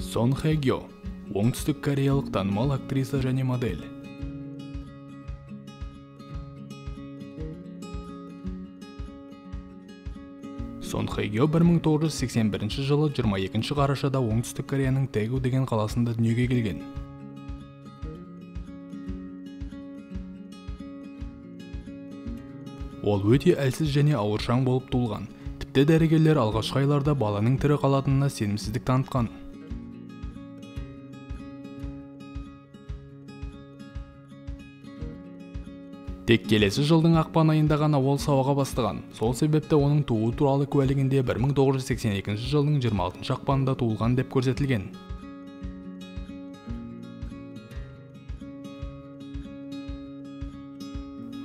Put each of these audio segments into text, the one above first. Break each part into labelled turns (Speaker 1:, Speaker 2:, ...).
Speaker 1: Сон Хэ Гё, оңтүстік кореялық танымал актриса және модель. Сон Хэ Гё 1981 жылы 22 қарашада Оңтүстік Кореяның Тэгу деген қаласында дүниеге келген. Ол өте әлсіз және ауыршаң болып туылған. Тіпті дәрігерлер алғашқы айларда баланың тірі қалатынына сенімсіздік танытқан. Тек келесі жылдың ақпан айында ғана ол сауыға бастаған. Сол себепті оның туу туралы куәлігінде 1982 жылдың 26 ақпанында туылған деп көрсетілген.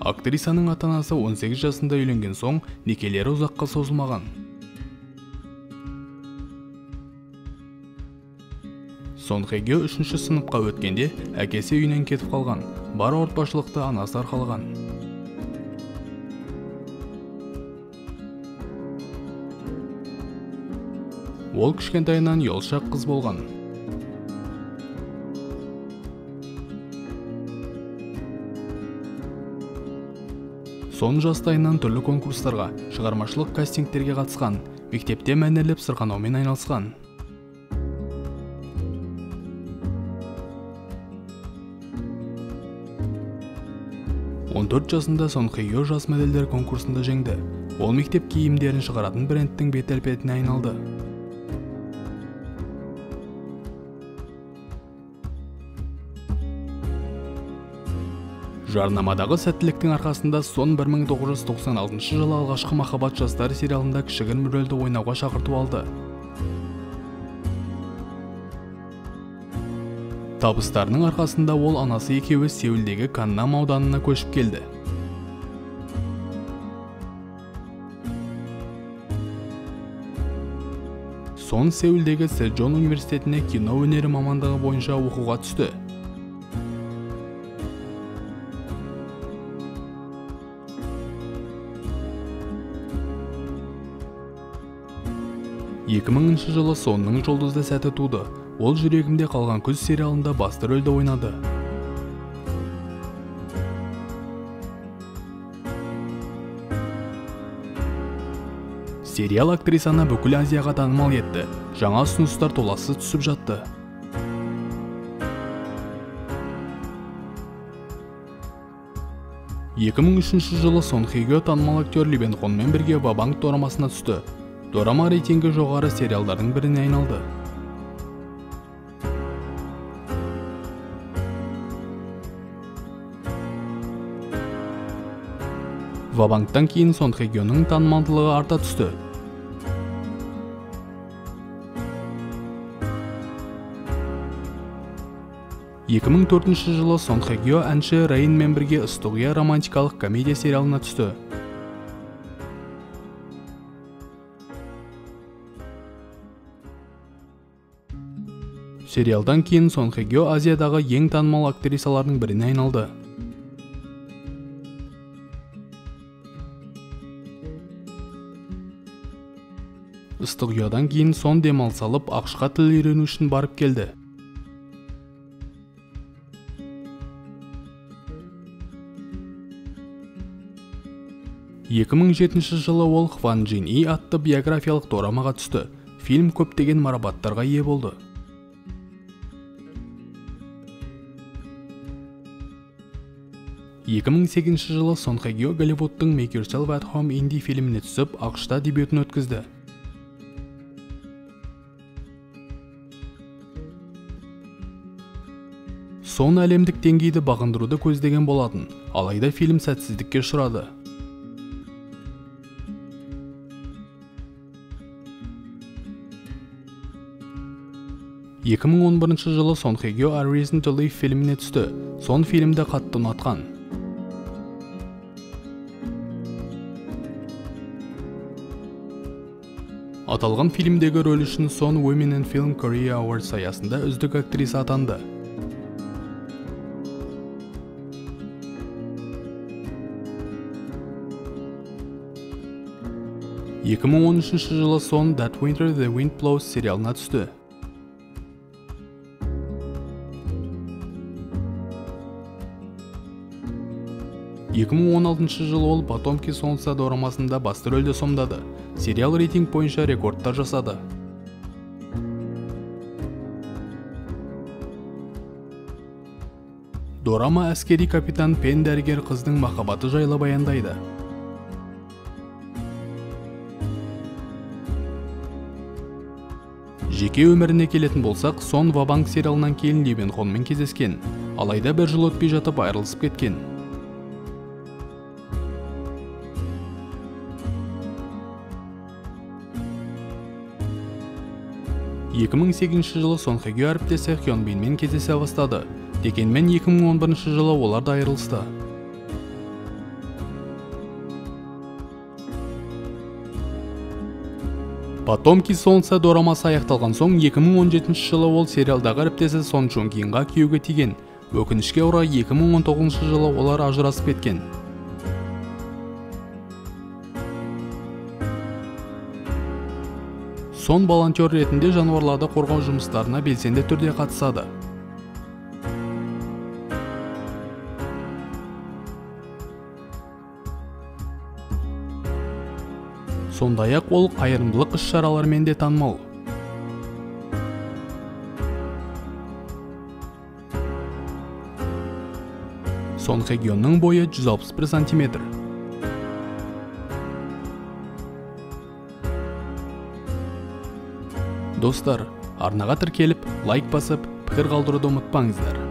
Speaker 1: Актрисаның ата-анасы 18 жасында үйленген соң некелері ұзаққа созылмаған. Сон Хэ Гё 3-ші сыныпқа өткенде әкесі үйінен кетіп қалған, бар ауыртпашылықты анасы арқалаған. Ол кішкентайынан ұялшақ қыз болған. Сон жастайынан түрлі конкурстарға, шығармашылық кастингтерге қатысқан, мектепте мәнерлеп сырғанаумен айналысқан. Он 4 жасында Сон Хэ Гё жас модельдер конкурсында жеңді. Ол мектеп киімдерін шығаратын брендтің бет әлпетіне айналды. Жарнамадағы сәттіліктің арқасында Сон 1996 жылы алғашқы Махаббат жастары сериалында кішігірім рөлді ойнауға шақырту алды. Табыстарының арқасында ол анасы екеуі Сеулдегі Каннам ауданына көшіп келді. Сон Сеулдегі Сэджон университетіне кино өнері мамандығы бойынша оқуға түсті. 2000 жылы Сонның жұлдызды сәті туды. Ол жүрегімде қалған күз сериалында басты рөлді ойнады. Сериал актрисаны бүкіл Азияға танымал етті. Жаңа ұсыныстар толассыз түсіп жатты. 2003 жылы Сон Хэ Гё танымал актер Ли Бен Хонмен бірге Ва-банк дорамасына түсті. Дорама рейтингі жоғары сериалдардың біріне айналды. Ва-банктан кейін Сон Хэ Гёның танымалдылығы арта түсті. 2004 жылы Сон Хэ Гё әнші Рейнмен бірге Ыстық ұя романтикалық комедия сериалына түсті. Сериалдан кейін Сон Хэ Гё Азиядағы ең танымал актрисалардың біріне айналды. Ыстық ұядан кейін Сон демалыс алып, ақшқа тіл үйрену үшін барып келді. 2007 жылы ол Хван Джин И атты биографиялық дорамаға түсті. Фильм көптеген марапаттарға ие болды. 2008 жылы Сон Хэ Гё Голливудтың Make Yourself at Home инди фильміне түсіп, ақшта дебютін өткізді. Сон әлемдік деңгейді бағындыруды көздеген болатын, алайда фильм сәтсіздікке ұшырады. 2011 жылы Сон Хэ Гё A Reason to Live фильміне түсті. Сон фильмді қатты ұнатқан. Аталған фильмдегі рөл үшін Сон Women in Film Korea Awards аясында үздік актриса атанды. 2013 жылы Сон That Winter the Wind Blows сериалына түсті. 2016 жылы ол «Потомки солнца» дорамасында басты рөлді сомдады. Сериал рейтинг бойынша рекордтар жасады. Дорама әскери капитан пен дәрігер қыздың махаббаты жайлы баяндайды. Жеке өміріне келетін болсақ, Сон Ва-банк сериалынан кейін Ли Бен Хонмен кездескен. Алайда бір жыл өтпей жатып айырылысып кеткен. 2008 жылы Сон Хе Гё әріптесі Хён Бинмен кездесе бастады. Дегенмен 2011 жылы олар да айырылысты. «Потомки солнца» дорамасы аяқталған соң 2017 жылы ол сериалдағы әріптесі Сон Чжун Киға күйеуге тиген. Өкінішке орай 2019 жылы олар ажырасып кеткен. Сон волонтер ретінде жануарларды қорғау жұмыстарына белсенді түрде қатысады. Сондай-ақ ол қайырымдылық іс-шараларымен де танымал. Сон Хе Гённың бойы 161 сантиметр. Достар, арнаға тіркеліп, лайк басып, пікір қалдыруды ұмытпаңыздар.